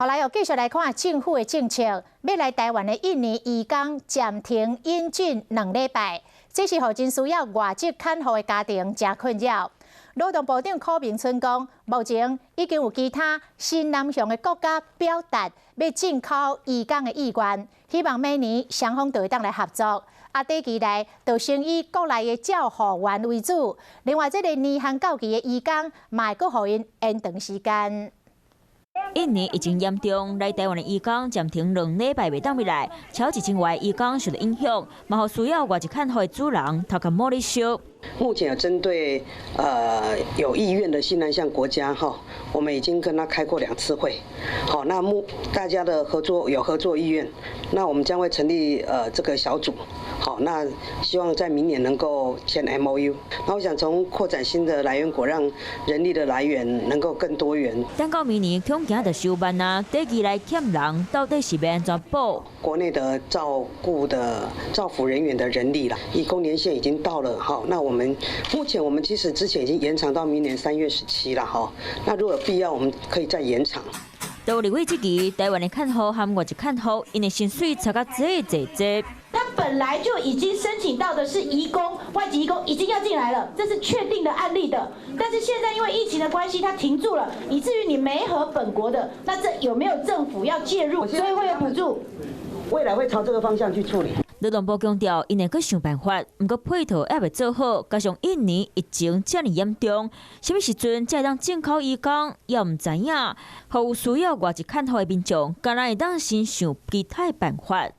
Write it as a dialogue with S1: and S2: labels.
S1: 好來哦，繼續來看政府的政策，欲來台灣的印尼移工暫停引進2禮拜，這是予真需要外籍看護的家庭誠困擾。勞動部長許明春講，目前已經有其他新南向的國家表達欲進口移工的意願，希望明年雙方就會當來合作。啊，短期內就先以國內的照護員為主，另外這个年限到期的移工，嘛會閣予𪜶延長時間。
S2: 印尼疫情嚴重，來台灣的移工暫停2禮拜袂當入來，超1000外移工受到影響，嘛予需要外籍看護的主人頭殼摸咧燒。
S3: 目前有針對有意願的新南向國家哈，我們已經跟他開過兩次會，好，那目大家的合作有合作意願，那我們將會成立這個小組，好，那希望在明年能夠簽 MOU。那我想從擴展新的來源國，讓人力的來源能夠更多元。
S2: 等到明年恐驚就收慢啊，短期內欠人，到底是欲按怎補？
S3: 國內的照顧的照服人員的人力啦，移工年限已經到了，好，那我們目前我們其實之前已經延長到明年3月17了，哈，那如果有必要，我們可以再延長。
S2: 都立委質疑，台灣的看護和外籍看護，𪜶的薪水差甲濟濟濟。
S4: 他本來就已經申請到的是移工，外籍移工已經要進來了，這是確定的案例的。但是現在因為疫情的關係，他停住了，以至於你沒合本國的，那這有沒有政府要介入？所以會有補助。
S3: 未來會朝這個方向去處理。
S2: 勞動部強調，𪜶會閣想辦法，毋過配套猶未做好，加上印尼疫情遮爾嚴重，啥物時陣才會當進口移工，猶毋知影。予有需要外籍看護的民眾，敢若會當先想其他辦法。